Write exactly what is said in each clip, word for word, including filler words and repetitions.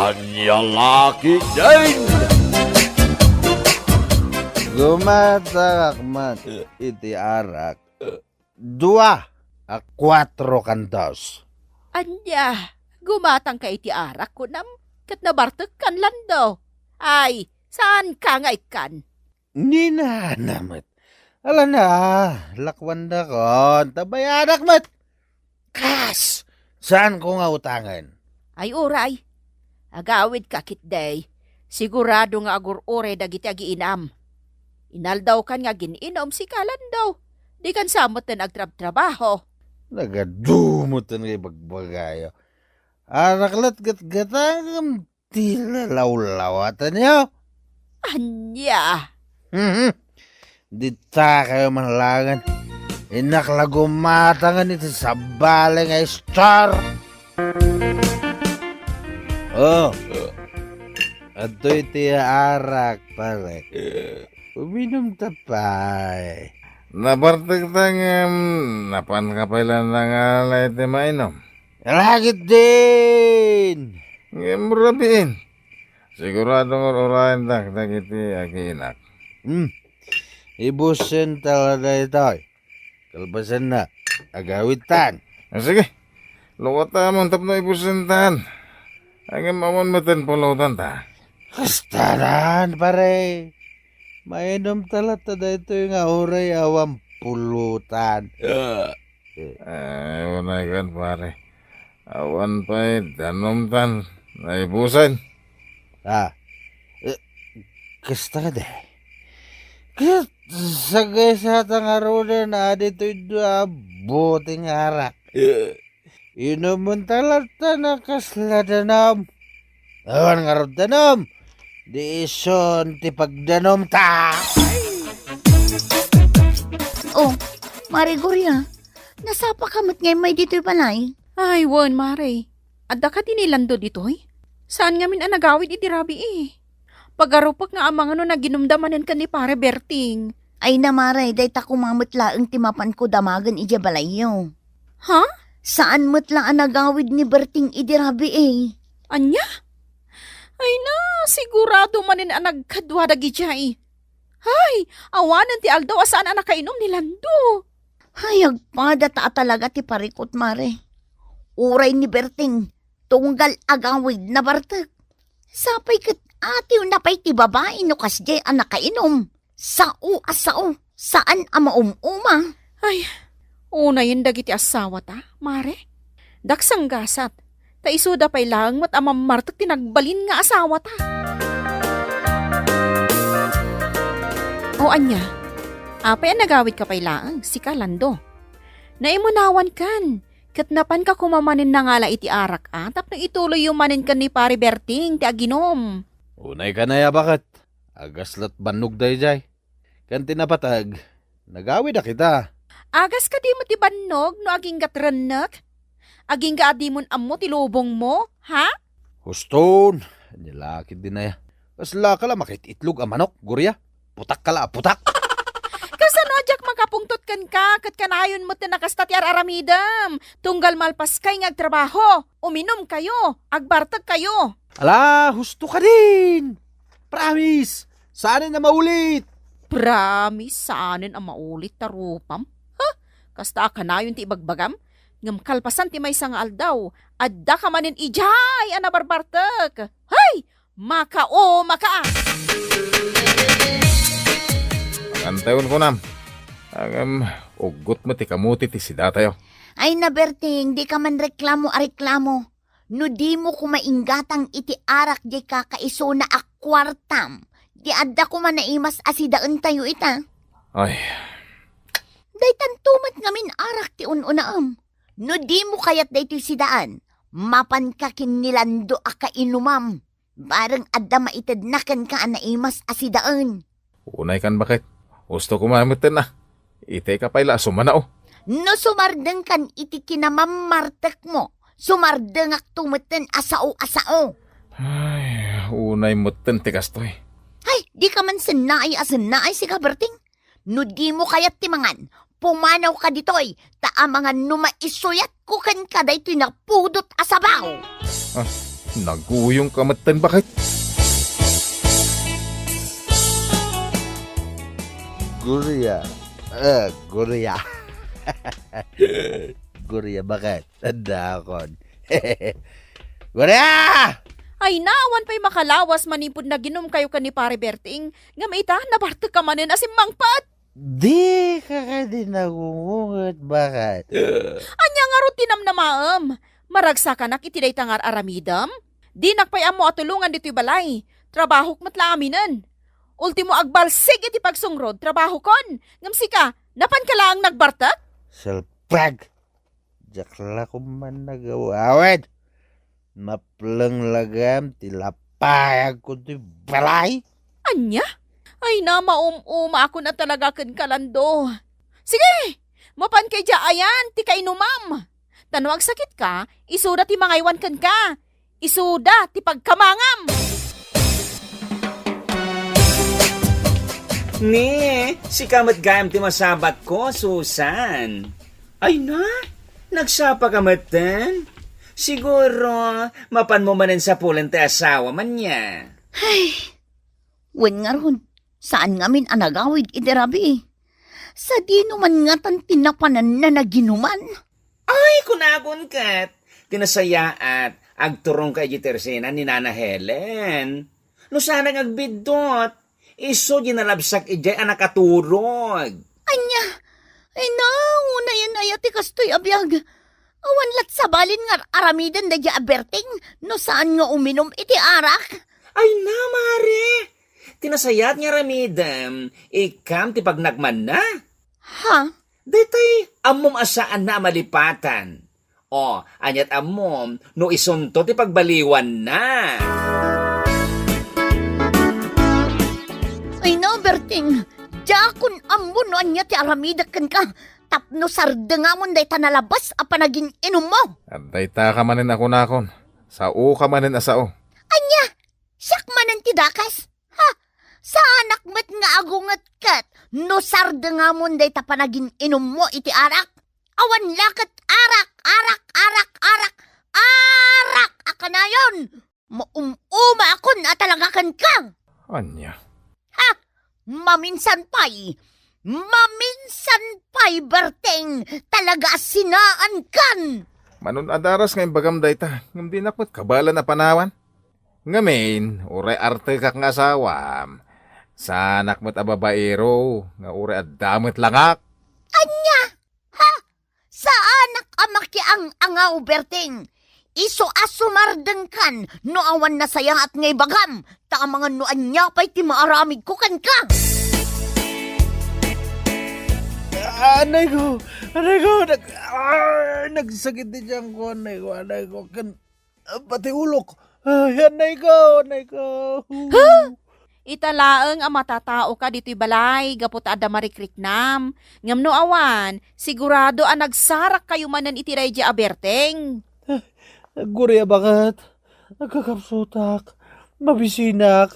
Ania la ketdin? Gumatangak met iti arak dua a kuatro kantos. Ania, gumatangka iti arak, kunam? Ket nabartekka, Lando. Ay, saanka nga ikkan? Ni nana met. Ala na, lakuandakon, ta bayadak met. Kas! Saanko nga utangen? Ay, uray. Agawidka ketdi. Sigurado nga agur-uray dagiti agiinam. Inaldawkan nga agin-inum, sika, Lando. Dikan sa metten agtrabtrabaho. Nagadu metten nga ibagbagayo. Arak la't gatgatangem ti lalawlawatanyo. Ania? Mhm. Ditakayo man laengen. Innak la gumatangen iti sabali nga istor. Oh. Adtoy ti arak, pare. Uminumta pay. Nabartekta ngem napanka pay la nangala iti mainum? Ala ketdin! Ngem rabiin. Sigurado nga ur-urayendak dagiti agiinak. Hmm. Ibusenta la daytoy. Kalpasanna, agawidtan. Ah, sige. Lukatamon tapno ibusentan. Ngem awan metten pulotanta. Kastanan, pare. Mainumta latta daytoy nga uray awan pulutan. Ah. Eh. Ay, unaykan, pare. Awan pay danumtan naibusen. Ah. Eh, kasta kadi. Ket saggaysata ngaruden a ditoy dua a bote nga arak. Eh. Inumenta latta na kasla danum. Awan ngarud danum. Di isun ti pagdanumta. Oh, Mare Gloria, nasapaka met ngay may ditoy balay? Ay, wen, Mare. Adda kadi ni Lando ditoy? Saan ngamin a nagawid iti rabii? Pagarupek nga amangan no naginumda manen ken ni Pare Berting. Ay na, Mare, dayta koma met laeng ti mapanko damagen idiay balayyo. Ha? Saan met la a nagawid ni Berting idi rabii. Ania? Ay na, sigurado manen a nagkadua dagidiay. Hay, awanen ti aldaw a saan a nakainum ni Lando. Hay, agpada ta a talaga ti parikut, Mare. Uray ni Berting, tunggal agawid nabartek. Sapay ket atiwna pay ti babai no kasdiay a nakainum. Sao a sao, saan a maum-uma. Ay, unayen dagiti assawata, Mare. Daksang gasat, ta isuda pay laeng met a mammartek ti nagbalin nga asawata. O ania, apay a nagawidka pay laeng, sika, Lando? Naimunawankan, ket napanka koma manen nangala iti arak a tapno ituloyyo manen ken ni Pare Berting ti aginum. Unaykan aya, baket? Agaslat bannog daydiay. Ken ti napateg, nagawidak ita. Agas kadi met ti bannog no aginggat rennek? Agingga a dimon ammo ti lubongmo, ha? Huston, ania la ketdin aya. Kaslaka la makit-itlog a manok, Gloria. Putakka la a putak. Kasano a diak makapungtot kenka, ket kanayon met a kasta ti ar-aramidem. Tunggal malpaskay nga agtrabaho, uminumkayo, agbartekkayo. Ala, husto kadin! Promise! Saanen a maulit! Promise, saanen a maulit ta rupam? Ha? Kasta a kanayon ti ibagbagam? Ngem kalpasan ti maysa nga aldaw, addaka manen idiay a nabarbartek. Hay! Makaumaka! Magantayon kunam. Ngem, uggot met ti kamuti ti sidatayo. Ay na, Berting, dika man reklamo a reklamo. No dimo koma inggatang iti arak diay kakaisuna a kuartam, di adda koma naimas a sidaentayo ita. Ay. Daytanto met ngamin arak ti un-unaem. No dimo kayat daytoy sidaan, mapanka ken ni Lando a kainumam. Bareng adda maitedna kenka a naimas a sidaen. Unaykan, baket. Husto koma metten a. Itayka pay la a sumanao. No sumardengkan iti kinamammartekmo, sumardengakto metten a sao a sao. Ay, unay metten ti kastoy. Hay, dika man sennaay a sennaay, sika, Berting. No dimo kayat ti mangan, pumanawka ditoy, ta amangan no maisuyatko kenka daytoy napudot a sabaw. Ah, Naguyong ka metten, baket. Guria. Eh, Guria. Guria, baket? Tanda akon. Guria! Ay na, awan pay makalawas manipud naginumkayo ken ni Pare Berting. Ngem ita, nabartek ka manen a simmangpet. Di ka kadi nagungunget, baket? Ania ngarud ti namnamaem? Maragsakanak iti dayta nga ar-aramidem? Dinak pay ammo a tulongan ditoy balay. Trabahok met la aminen. Ultimo, agbalsig iti pagsungrod, trabahokon. Ngem sika, napanka laeng nagbartek? Salpag! Diak la koma nagawawid. Napleng la gayam ti lapayagko ti balay. Ania? Ay na, maum-umaakon a talaga kenka, Lando. Sige, mapanka idiay ayan ti kainumam. Ta no agsakitka, isuda ti mangaywan kenka. Isuda ti pagkamangam. Ni, sika met gayam ti masabatko, Susan. Ay na, nagsapa ka metten? Siguro, mapanmo manen sapulen ti asawam ania. Ay, wen ngarud, saan ngamin a nagawid iti rabii. Sadino man ngatan ti napananna naginuman? Ay, kunakon ket, ti nasayaat, agturongka idiay tersina ni Nana Helen. No saanak nga agbiddut, isu diay nalabsak idiay a nakaturog. Ania? Ay na, unayen aya ti kastoy a biag. Awan lat sabali nga aramiden daydiay a Berting no saan nga uminum iti arak. Ay na, Mare! Ti nasayaat nga aramidem, ikkam ti pagnakmanna. Ha? Daytay, ammom a saanna a malipatan. O, aniat ammom no isunto ti pagbaliwanna? Ay na, Berting, diakon ammo no ania ti aramidek kenka tapno sardengamon dayta nalabes a panagin-inummo. Dayta ka manen a kunakon, sao ka manen a sao. Ania? Siak manen ti dakes? Ha? Saanak met nga agunget ket no sardengamon dayta panagin-inummo iti arak? Awan la ket arak, arak, arak, arak, arak a kanayon! Maum-umaakon a talaga kenka! Ania? Ha? Maminsan pay, maminsan pay, Berting, talaga a sinaankan! Manon a daras nga imbagam dayta, ngem dinak met kabaelan a panawan. Ngamin, uray artekak nga asawam, saanak met a babaero nga uray adda met langak. Ania? Ha? Saanak a makiang-angaw, Berting. Isu a sumardengkan no awan nasayaat nga ibagam, ta amangan no ania pay ti maaramidko kenka. Anay ko! Anay ko! Nag-, ah, nagsakit ti tiyan ko, anay ko, anay ko. Ken Ah, pati ulok. Ay, anay ko, anay ko. Ha? Ita laeng a matataoka ditoy balay gapu ta adda marikriknam. Ngem no awan, sigurado a nagsarakkayo manen iti daydiay a Berting. Aguria, baket. Nagkakapsutak. Mabisinak.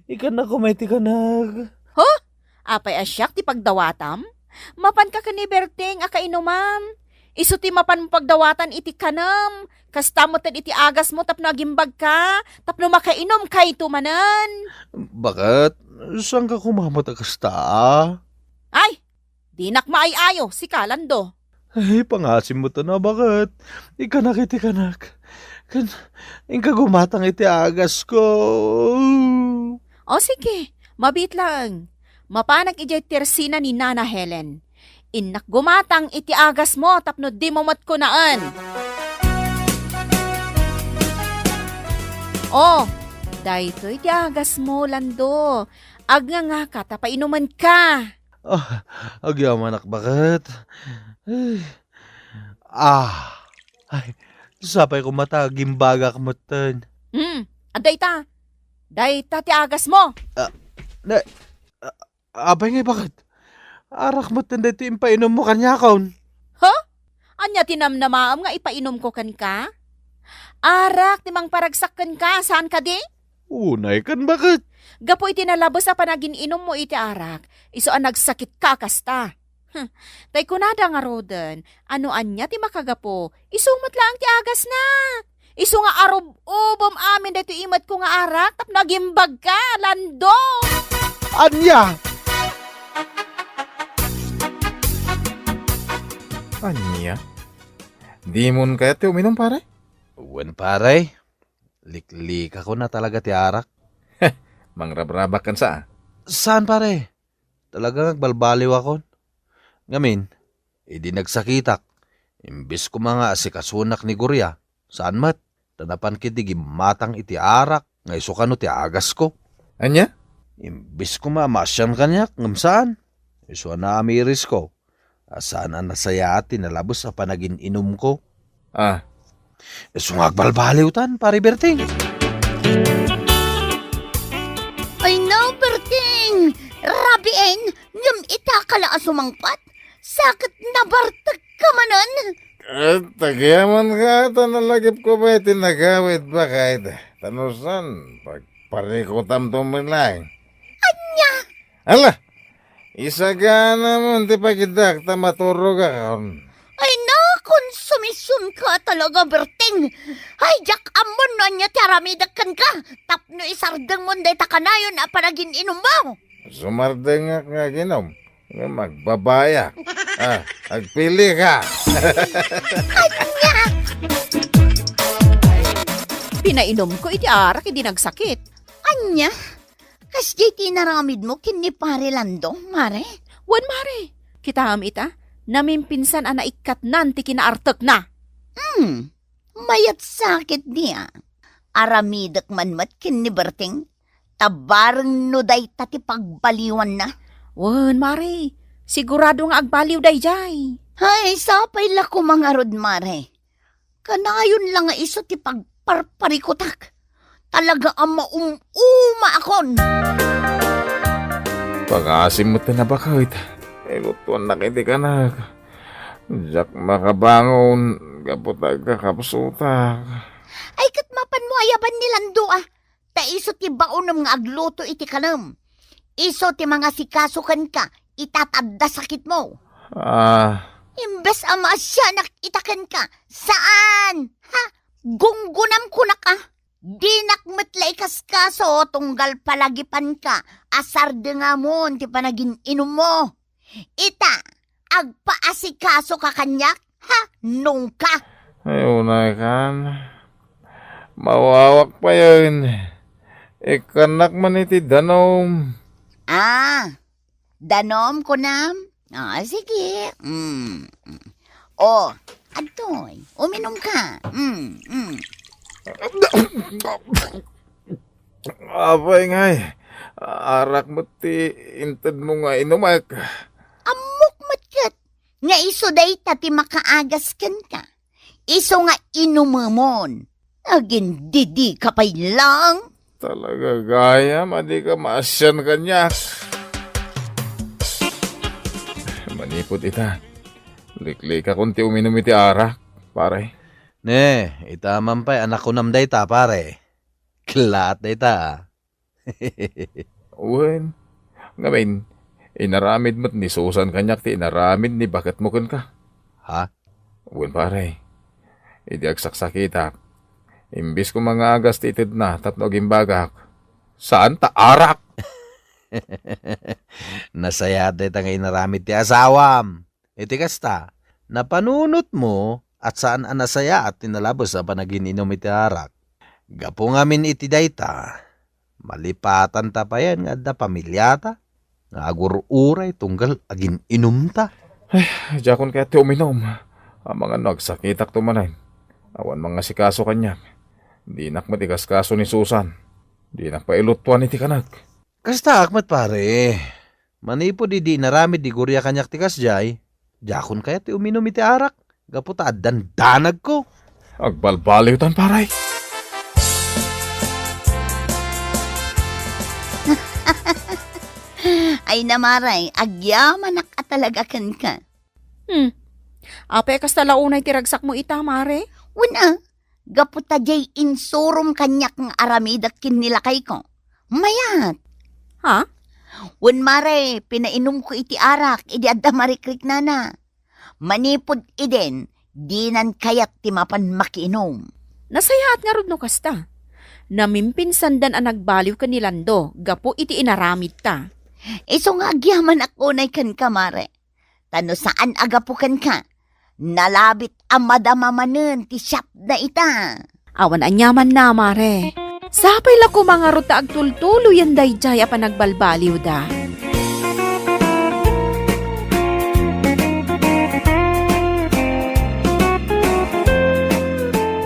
Ikana ko may ti kanag. Huh? Apay a siak ti pagdawatam? Mapanka ken ni Berting a kainumam? Isu ti mapan pagdawatan iti kanem. Kasta met iti agasmo tapno agimbagka, tapno makainomkayto manen. Baket? Saanka koma met a kasta, a? Ay! Dinak maay-ayo, sika, Lando. Ay, pangasim met a, baket. Ikanak iti kanak. Ken, inka gumatang iti agasko. O, sige, mabiit laeng. Mapanak idiay tersina ni Nana Helen. Innak gumatang iti agasmo tapno dimo met kunaen. O, daytoy ti agasmo, Lando. Agngangaka ta painumenka. Ah, agyamanak, baket. Ay. Ah. Ay, sapay koma ta agimbagak metten. Hmm, adda ita. Dayta ti agasmo. Ah, na, ah, apay ngay, baket? Arak metten daytoy impainummo kaniakon. Ha? Ania ti namnamaem nga ipainumko kenka? Arak ti mangparagsak kenka, saan kadi? Unay ken, baket? Gapu iti nalabes a panagin-inummo iti arak, isu a nagsakitka a kasta. Hm, tay kunada ngaruden, a no ania ti makagapu, isu met laeng ti agasna. Isu nga arub-ubom amin daytoy imetko nga arak tapno agimbagka, Lando! Ania? Ania? Dimon kayat ti uminum, pare? Wen, pare. Liklikakon a talaga ti arak. Mangrabrabak kenka, a? Saan, pare. Talaga nga agbalbaliwakon. Ngamin, idi nagsakitak, imbes koma nga asikasunak ni Gloria, saan met, ta napan ketdi gimmatang iti arak nga isu kano ti agasko. Ania? Imbes koma a maasian kaniak, ngem saan. Isu a naamirisko. A saan a nasayaat ti nalabes a panagin-inumko. Ah. Isu nga agbalbaliwtan, Pare Berting. Ay, no, Berting! Rabien, ngem ita ka la a sumangpet? Sa ket nabartekka manen? Eh, agyamankon ta nalagipko pay ti nagawid baket. Ta no saan, pagparikutamto met laeng. Ania? Ala, isaganamon ti pagidak ta maturogakon. Ay, nakonsumisionka talaga, Berting. Ay, diak ammon no ania ti aramidek kenka tapno isardengmon dayta kanayon a panagin-inummo. Sumardengak nga aginum, ngem agbabayak. Ah, agpilika. Ania? Pinainumko iti arak idi nagsakit. Ania? Kasdiay ti inaramidmo ken ni Pare Lando, Mare? Wen, Mare. Kitaem ita, namimpinsan a naikkatnan ti kinaartekna. Hmm, mayat sakit dia. Aramidek man met ken ni Berting, ta bareng no dayta ti pagbaliwanna. Wen, Mare. Sigurado nga agbaliw daydiay. Ay, sapay la koma ngarud, Mare. Kanayon la nga isu ti pagparparikutak. Talaga a maum-umaakon. Pangasim met ti nabaket. Iluttuannak iti kanek. Diak makabangon gapu ta agkakapsutak. Ay, ket mapanmo ayaban ni Lando, a. Ta isu ti baonem nga agluto iti kanem. Isu ti mangasikaso kenka ita ta adda sakitmo. Ah. Imbes a maasianak ita kenka, saan? Ha? Gunggonam kunak, a. Dinak met la ikaskaso tunggal palagipanka a sardengamon ti panagin-inummo. Ita, agpaasikasoka kaniak, ha? Nungka. Ay, unaykan. Mawawak payen. Ikkannak man iti danum. Ah, danum, kunam? Ah, sige. Mm. Oh, adtoy. Uminumka. Mm, mm. Apay ngay, arak met ti intedmo nga inumek. Ammok met ket nga isu dayta ti makaagas kenka. Isu nga inumemon. Agindidika pay lang. Talaga gayam a dika maasian kaniak. Manipud ita, liklikakon ti uminum iti arak, pare. Ne, ita man pay a nakunam dayta, pare. Kellaat dayta, a. Wen, ngamin, inaramid met ni Susan kaniak ti inaramid ni baketmo kenka. Ha? Wen, pare. Idi agsaksakitak, imbes ko mangagas ti itedna tapno agimbagak, saan ta arak! Nasayaat dayta nga inaramid ti asawam. Iti kasta, napanunotmo a saan a nasayaat ti nalabes a panagin-inum iti arak. Gapu ngamin iti dayta, malipatanta payen nga adda pamiliata nga agur-uray tunggal agin-inumta. Ay, diakon kayat ti uminum. Amangan no agsakitakto manen. Awan mangasikaso kaniak. Dinak met ikaskaso ni Susan. Dinak pay iluttuan iti kanek. Kastaak met, pare. Manipud idi inaramid ni Gloria kaniak ti kasdiay, diakon kayat ti uminum iti arak, gapu ta addan danagko. Agbalbaliwtan, pare. Ay, Mare, agyamanak a talaga kenka. Hmm. Apay a kasta la unay ti ragsakmo ita, Mare? Wen a, gapu ta diay insurom kaniak nga aramidek ken ni lakayko. Mayat. Ha? Wen, Mare, pinainumko iti arak idi adda marikriknana. Manipud idin, dinan kayat ti mapan makiinum. Nasayaat ngarud no kasta. Namimpinsandan a nagbaliw ken ni Lando gapu iti inaramidta. Isu nga agyamanak unay kenka, Mare. Ta no saan a gapu kenka, nalabit a madama manen ti siapna ita. Awan aniamanna, Mare. Sapay la koma ngarud ta agtultuloyen daydiay a panagbalbaliwda.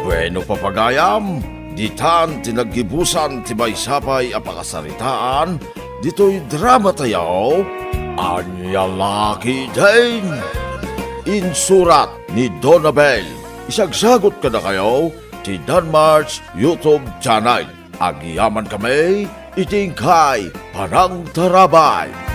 Bueno, papagayam, ditan ti naggibusan ti maysa pay a pakasaritaan ditoy dramatayo, Ania La Ketdin. Insurat ni Donabel. Isagsagut kadakayo ti Danmar's YouTube channel. Agyaman kami iti inkay panangtarabay.